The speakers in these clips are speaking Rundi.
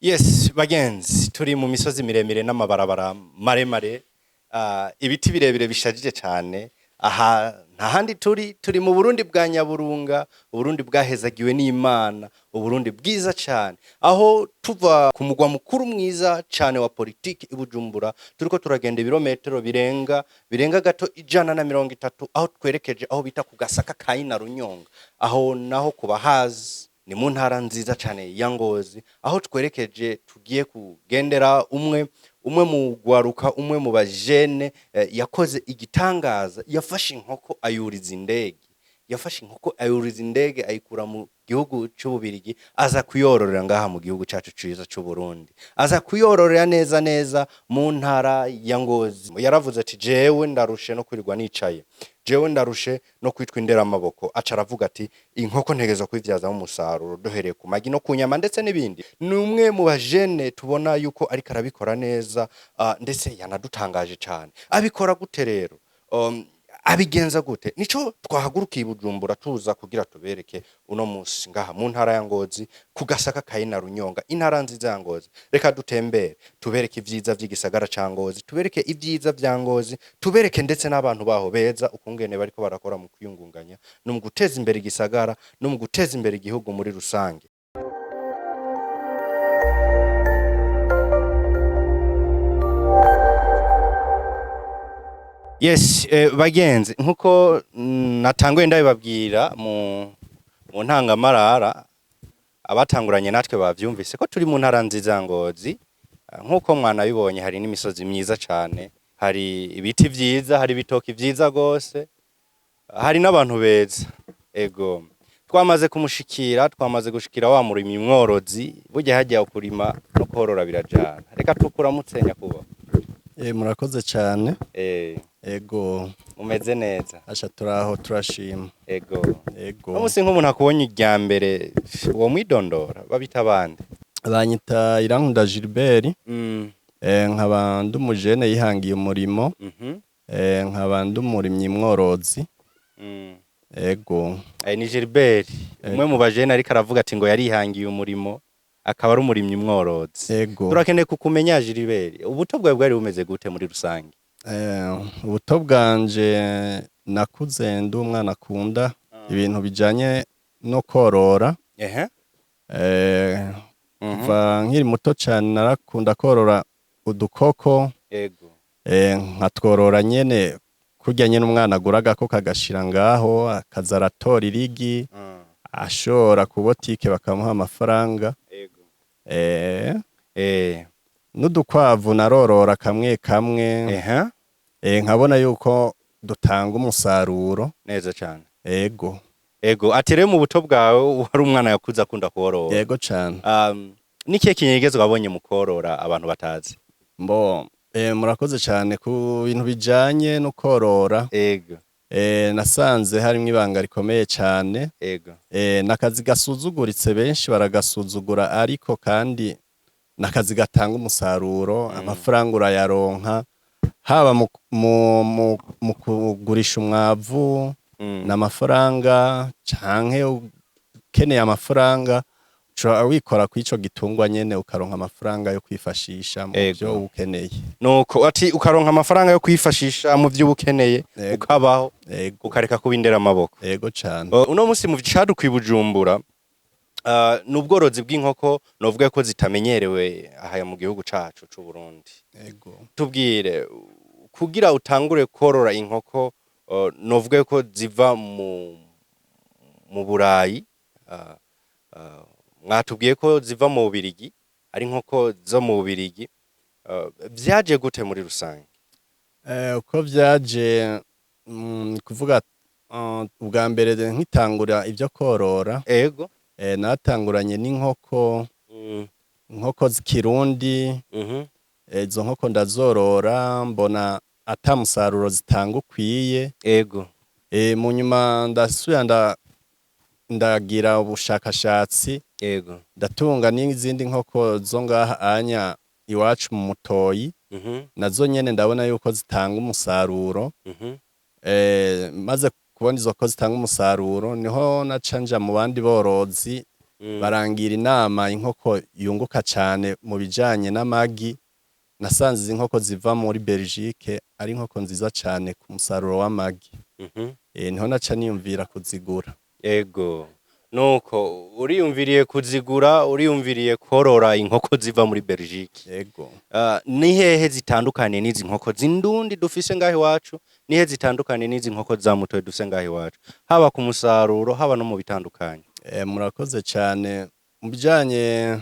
Yes, bagenzi, turi mu misozi miremire n'amabarabara maremare, ibiti birebire bishajije cane. Aha nta handi turi, turi mu Burundi bwa Nyaburunga, Uburundi bwahezagiwe n'Imana, Uburundi bwiza cane. Aho tuva ku mugwa mukuru mwiza cane wa politiki i Bujumbura, turiko turagenda ibirometero birenga gato 130, aho twerekeje aho bita ku Gasaka ka Inarunyonga. Aho naho kubahazi ni mu ntara nziza cane ya Ngozi, aho twerekeje tugiye kugendera umwe mu gwaruka, umwe mu bajene yakoze igitangaza. Yafashe inkoko ayuriza indege, yafashe inkoko ayuriza indege, ayikura mu gihugu c'Ububirigi, aza kuyororera ngaha mu gihugu cacu ciza c'Uburundi, aza kuyororera neza neza mu ntara ya Ngozi. Yaravuze ati: "Jewe ndarushe no kwirirwa nicaye, jewe ndarushe no kwitwa inderamaboko." Aca aravuga ati: "Inkoko ntegerezwa kuyivyazamo umusaruro, duhereye ku magi no ku nyama ndetse n'ibindi." Ni umwe mu bajene tubona yuko ariko arabikora neza, ndetse yanadutangaje cane. Abikora gute rero? Abigenza gute? Nico twahagurukiye i Bujumbura tuza kugira tubereke uno musi ngaha mu ntara ya Ngozi, ku Gasaka ka Inarunyonga, intara nziza ya Ngozi. Reka dutembere, tubereke ivyiza vy'igisagara ca Ngozi, tubereke ivyiza vya Ngozi, tubereke ndetse n'abantu baho beza, ukungene bariko barakora mu kwiyungunganya no mu guteza imbere igisagara no mu guteza imbere igihugu muri rusange. Yes, bagenzi, nkuko natanguye ndabibabwira mu ntangamarara, abatanguranye natwe bavyumvise ko turi mu ntara nziza ya Ngozi. Nkuko mwanabibonye, hari n'imisozi myiza cane, hari ibiti vyiza, hari ibitoki vyiza gose, hari n'abantu beza. Ego, twamaze kumushikira, twamaze gushikira wa murimyi mworozi. Burya hajya kurima no korora birajana. Reka tukuramutse, nyakubahwa. Murakoze cyane. Ego. Mumeze neza? Asha, turaho, turashima. Ego. Ego. Uno musi nk'umuntu akubonye irya mbere, uwo mwidondora babita bande? Banyita Irankunda Gilbert. Nkaba ndi umujene yihangiye umurimo. Nkaba ndi umurimyi mworozi. Ego. Ni Gilbert, umwe mu bajene ariko aravuga ati ngo yarihangiye umurimo, akaba ari umurimyi mworozi. Ego. Turakeneye kukumenya, Gilbert. Ubuto bwawe bwari bumeze gute muri rusange? Ubuto bwanje, nakuze ndi umwana akunda ibintu bijanye no korora. Kuva nkiri muto cyane narakunda korora udukoko. Nkatworora nyene kurya nyene umwana agura agakoko agashira ngaho, akaza aratora irigi, ashora ku botike bakamuha amafaranga. N'udukwavu narorora kamwe kamwe. Nkabona yuko dutanga umusaruro. Neza cyane. Ego. Ego, ati rero mu buto bwawe wari umwana yakuze akunda korora. Ego cane. Nikihe kinyegezwa wabonye mu korora abantu batazi? Mbo murakoze cane ku bintu bijanye no korora. Nasanze harimwo ibanga rikomeye cane. Nakazi gasuzuguritse, benshi baragasuzugura, ariko kandi nakazi gatanga umusaruro. Amafaranga urayaronka haba mu kugurisha umwavu n'amafaranga, canke ukeneye amafaranga ushobora wikora kw'ico gitungwa nyene, ukaronka amafaranga yo kwifashisha mu vyo uba ukeneye. Nuko ati ukaronka amafaranga yo kwifashisha mu vyo uba ukeneye, ukabaho, ukareka kuba inderamaboko. Ego cane. Uno musi mu caduka i Bujumbura, ni ubworozi bw'inkoko, novuga ko zitamenyerewe aha mu gihugu cacu c'u Burundi. Tubwire, kugira utangure korora inkoko, novuga ko ziva mu Burayi, mwatubwiye ko ziva mu Bubirigi, ari inkoko zo mu Bubirigi, vyaje gute muri rusange? Uko vyaje, kuvuga ubwa mbere nkitangura ivyo korora, natanguranye n'inkoko, inkoko z'ikirundi. Izo nkoko ndazorora, mbona ata musaruro zitanga ukwiye. Mu nyuma ndasubira ndagira ubushakashatsi, ndatunga n'izindi nkoko zo ngaha anya iwacu mu Mutoyi. Nazo nyene ndabona yuko zitanga umusaruro. Maze kubona izo ko zitanga umusaruro, niho naca nja mu bandi borozi. Barangira inama inkoko yunguka cane mu bijanye n'amagi. Nasanze izi nkoko ziva muri Belgique ari inkoko nziza cane ku musaruro w'amagi. Niho naca niyumvira kuzigura. Ego, nuko uriyumviriye kuzigura, uriyumviriye korora inkoko ziva muri Belgique. Ego. Ni hehe zitandukaniye n'izi nkoko z'indundi dufise ngaho iwacu? Ni hehe zitandukaniye n'izi nkoko za mutoyi dufise ngaho iwacu, haba ku musaruro, haba no mu bitandukanye? Murakoze cane. Mu bijanye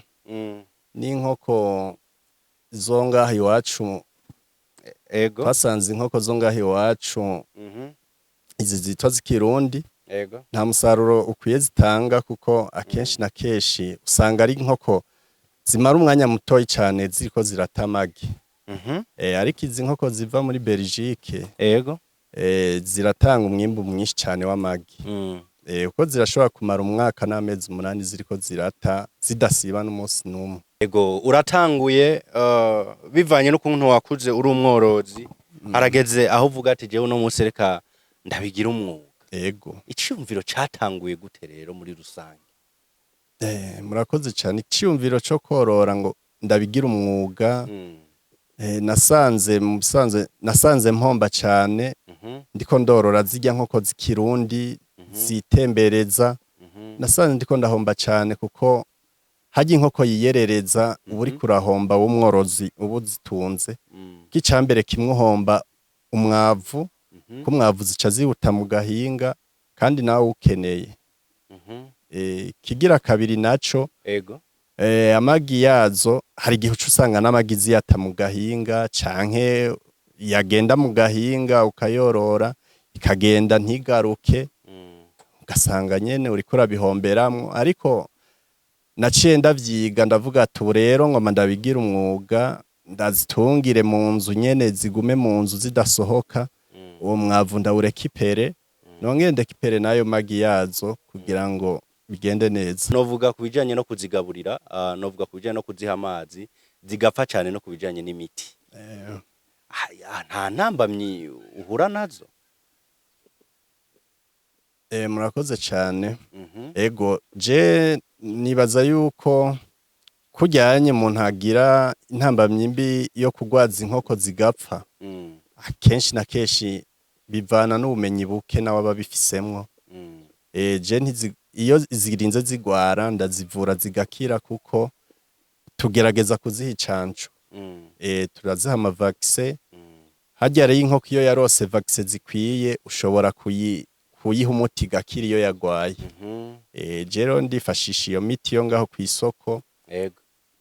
n'inkoko zo ngaho iwacu, twasanze inkoko zo ngaho iwacu, izi zitwa z'ikirundi, nta musaruro ukwiye zitanga, kuko akenshi na kenshi usanga ari inkoko zimara umwanya mutoyi cane ziriko zirata amagi. Ariko izi nkoko ziva muri Belgique ziratanga umwimbu mwinshi cane w'amagi, kuko zirashobora kumara umwaka n'amezi 8 ziriko zirata zidasiba n'umunsi n'umwe. Ego, uratanguye, bivanye n'ukuntu wakuze uri umworozi, harageze aho uvuga ati: "Jewe uno munsi reka ndabigira umwuga." Ego. Iciyumviro catanguye gute rero muri rusange? Murakoze cane. Iciyumviro co korora ngo ndabigira umwuga, nasanze mu bisanzwe nasanze mpomba cane ndiko ndorora zirya nkoko z'ikirundi zitembereza. Nasanze ndiko ndahomba cane, kuko harya inkoko yiyerereza uba uriko urahomba w'umworozi uba uzitunze. K'icambere kimwe uhomba umwavu, ko umwavu zica ziwuta mu gahinga kandi nawe ukeneye. Kigira kabiri naco, amagi yazo hari igihe uca usanga n'amagi ziyata mu gahinga, canke yagenda mu gahinga ukayorora ikagenda ntigaruke, ugasanga nyene uriko urabihomberamwo. Ariko naciye ndavyiga, ndavuga ati: "Ubu rero ngoma ndabigira umwuga, ndazitungire mu nzu nyene, zigume mu nzu zidasohoka, uwo mwavu ndawurekipere, nongere ndekipere n'ayo magi yazo kugira ngo bigende neza." Novuga ku bijanye no kuzigaburira, novuga ku bijanye no kuziha amazi zigapfa cane, no ku bijanye n'imiti. Nta ntambamyi uhura nazo? Murakoze cane. Ego, je nibaza yuko kuryanye umuntu agira intambamyi mbi yo kugwaza inkoko zigapfa, akenshi na kenshi bivana n'ubumenyi buke nawe aba abifisemwo. Je iyo zirinze zigwara ndazivura zigakira, kuko tugerageza kuziha icanco. Turaziha ama vaccins. Harya rero inkoko iyo yarose vaccin zikwiye ushobora kuyiha umuti igakira iyo yagwaye. Je rero ndifashisha iyo miti yo ngaho kw'isoko,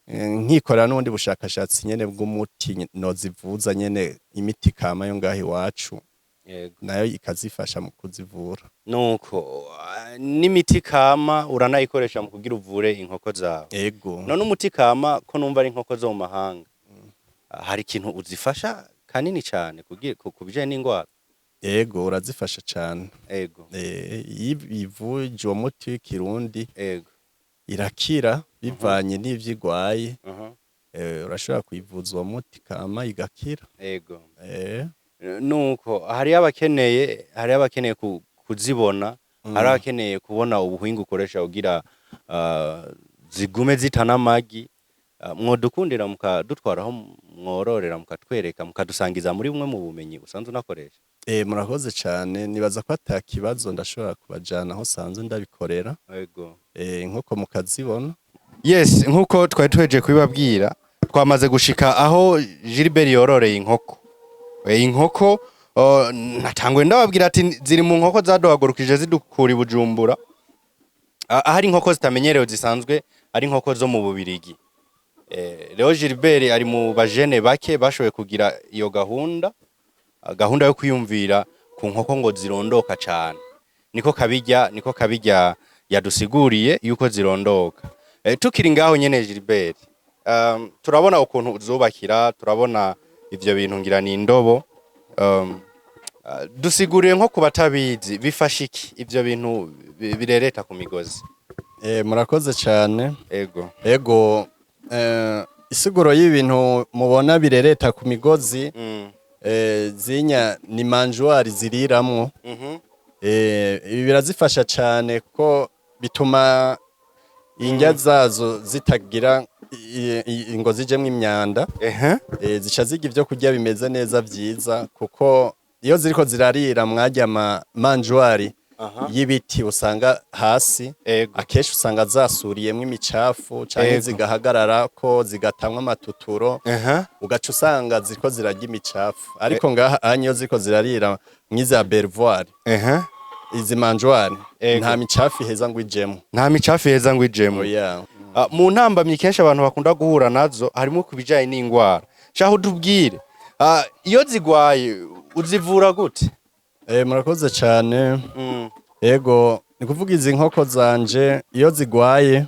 nkikorera n'ubundi bushakashatsi nyene bw'umuti nozivuza nyene, imiti kama yo ngaho iwacu, nayo ikazifasha mu kuzivura. Nuko n'imiti kama uranayikoresha mu kugira uvure inkoko zawe? Ego. None umuti kama, ko numva ari inkoko zo mu mahanga, hari ikintu uzifasha kanini cane kugira ku bijanye n'ingwara? Ego, urazifasha cane. Iyo ivuje uwo muti w'ikirundi irakira bivanye n'ivyo igwaye. Urashobora kuyivuza uwo muti kama igakira. Nuko hariyo abakeneye kuzibona, hari abakeneye kubona ubuhinga ukoresha kugira zigume zitana amagi. Mwodukundira mukadutwaraho mwororera, mukatwereka, mukadusangiza muri bumwe mu bumenyi usanzwe unakoresha? Murakoze cane. Nibaza ko ata kibazo, ndashobora kubajana aho sanzwe ndabikorera. Inkoko mukazibona. Yes, nkuko twari tuhejeje kubibabwira, twamaze gushika aho Gilbert yororeye inkoko. Inkoko natanguye ndababwira ati ziri mu nkoko zaduhagurukije zidukura i Bujumbura. Ahari inkoko zitamenyerewe, zisanzwe ari inkoko zo mu Bubirigi. Rero Gilbert ari mu bajene bake bashoboye kugira iyo gahunda, gahunda yo kwiyumvira ku nkoko ngo zirondoka cane. Niko kabirya yadusiguriye yuko zirondoka. Tukiri ngaho nyene Gilbert, turabona ukuntu uzubakira, turabona ivyo bintu ngira ni indobo. Dusiguriye nko ku batabizi, bifasha iki ivyo bintu birereta ku migozi? Murakoze cane. Ego. Ego, isiguro y'ibintu mubona birereta ku migozi, zinya ni mangeoire ziriramwo. Ibi birazifasha cane kuko bituma Indya zazo zitagira ngo zijemwo imyanda. Zica zirya ivyo kurya bimeze neza vyiza, kuko iyo ziriko zirarira mwarya ama mangeoires y'ibiti usanga hasi, akenshi usanga zasuriyemwo imicafu canke zigahagarara ko zigatamwa amatuturo, ugaca usanga ziriko zirarya imicafu. Ariko ngaha anya iyo ziriko zirarira mwiza abreuvoir, izi mangeoires, nta micafu iheza ngo ijemwo. Nta micafu iheza ngo ijemwo. Oya. Ah, mu ntambamyi kenshi abantu bakunda guhura nazo harimo ku bijanye n'ingwara. Shaka utubwire, iyo zigwaye uzivura gute? Murakoze cane. Ego, ni kuvuga izi nkoko zanje iyo zigwaye,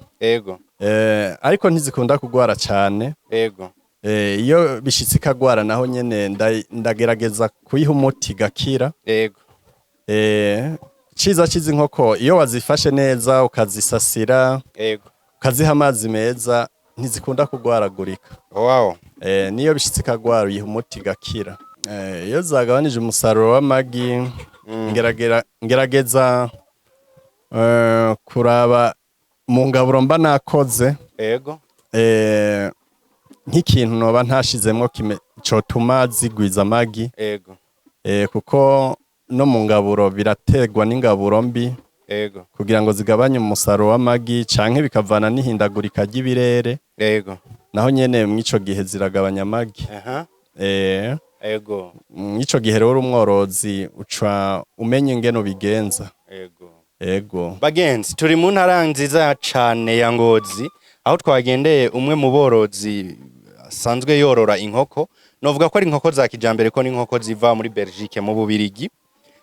ariko ntizikunda kugwara cane. Iyo bishitse ikagwara naho nyene ndagerageza kuyiha umuti gakira. Ciza cizi nkoko, iyo wazifashe neza, ukazisasira, ukaziha amazi meza, ntizikunda kugwaragurika. Niyo bishitse ikagwara uyiha umuti gakira. Iyo zagabanije umusaruro w'amagi, ngerageza kuraba mu ngaburo mba nakoze, nk'ikintu noba ntashizemwo cotuma zigwiza amagi. Kuko no mu ngaburo biraterwa n'ingaburo mbi kugira ngo zigabanye umusaruro w'amagi, canke bikavana n'ihindagurika ry'ibirere. Naho nyene mw'ico gihe ziragabanya amagi. Mw'ico gihe rero umworozi uca umenya ingene ubigenza. Ego. Bagenzi, turi mu ntara nziza cane ya Ngozi, aho twagendeye umwe mu borozi asanzwe yorora inkoko. Novuga ko ari inkoko za kijambere, ko n'inkoko ziva muri Belgique, mu Bubirigi,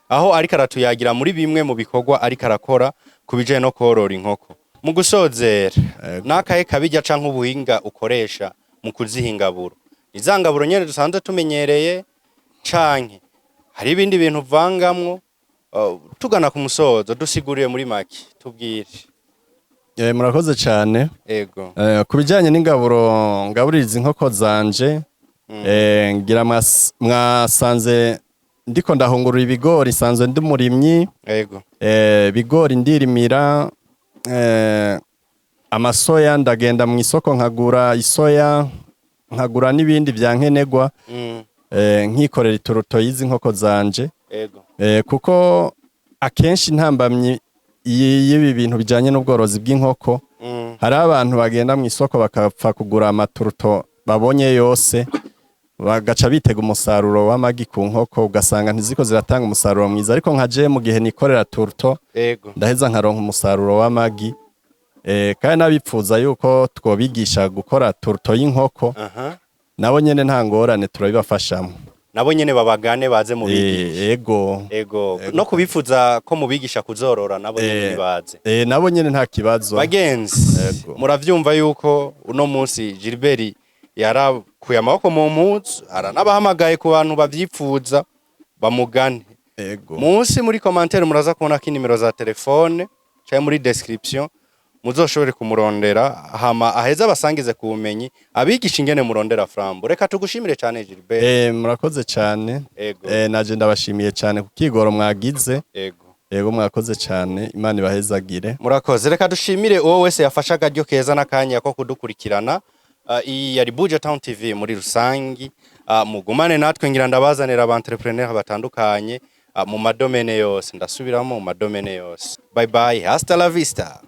aho ariko aratuyagira muri bimwe mu bikorwa ariko arakora ku bijanye no korora inkoko. Mu gusozera, n'akahe kabirya canke ubuhinga ukoresha mu kuziha ingaburo? Iza ngaburo nyene dusanzwe tumenyereye, canke hari ibindi bintu uvangamwo? Tugana ku musozo, dusiguriye muri make, tubwire. Murakoze cane. Ku bijanye n'ingaburo ngaburira inkoko zanje, ngira mwasanze ndiko ndahungurura ibigori, nsanzwe ndi umurimyi. Ibigori ndirimira, amasoya ndagenda mu isoko nkagura isoya, nkagura n'ibindi vya nkenerwa, nkikorera ituruto y'izi nkoko zanje. Kuko akenshi intambamyi y'ibi bintu bijanye n'ubworozi bw'inkoko, hari abantu bagenda mu isoko bakapfa kugura amaturuto babonye yose, bagaca bitega umusaruro w'amagi ku nkoko, ugasanga ntiziko ziratanga umusaruro mwiza. Ariko nka je mu gihe nikorera tourteau, ndaheza nkaronka umusaruro w'amagi. Kandi n'abipfuza yuko twobigisha gukora tourteau y'inkoko, nabo nyene nta ngorane, turabibafashamo. Nabo nyene babagane baze mu bigisha. Ego. Ego, no kubifuza ko mubigisha kuzorora, nabo nyene nibaze. Nabo nyene nta kibazo. Bagenzi, muravyumva yuko uno munsi Gilbert yarakuye amaboko mu mpuzu, aranabahamagaye ku bantu bavyipfuza bamugane. Munsi muri commentaire muraza kubona ko inimero za telefone, canke muri description muzoshobore kumurondera, hama aheza abasangize ku bumenyi, abigisha ingene murondera frambo. Reka tugushimire cane, Gilbert. Murakoze cane. Ego. Naje ndabashimiye cane ku kigoro mwagize. Ego, mwakoze cane, Imana ibahezagire. Murakoze. Reka dushimire uwo wese yafashe akaryo keza n'akanya ko kudukurikirana. Iyi yari Buja Town TV muri rusangi. Mugumane natwe, ngira ndabazanira aba entrepreneur batandukanye, mu ma domaines yose. Ndasubiramo, mu ma domaines yose. Bye bye, hasta la vista.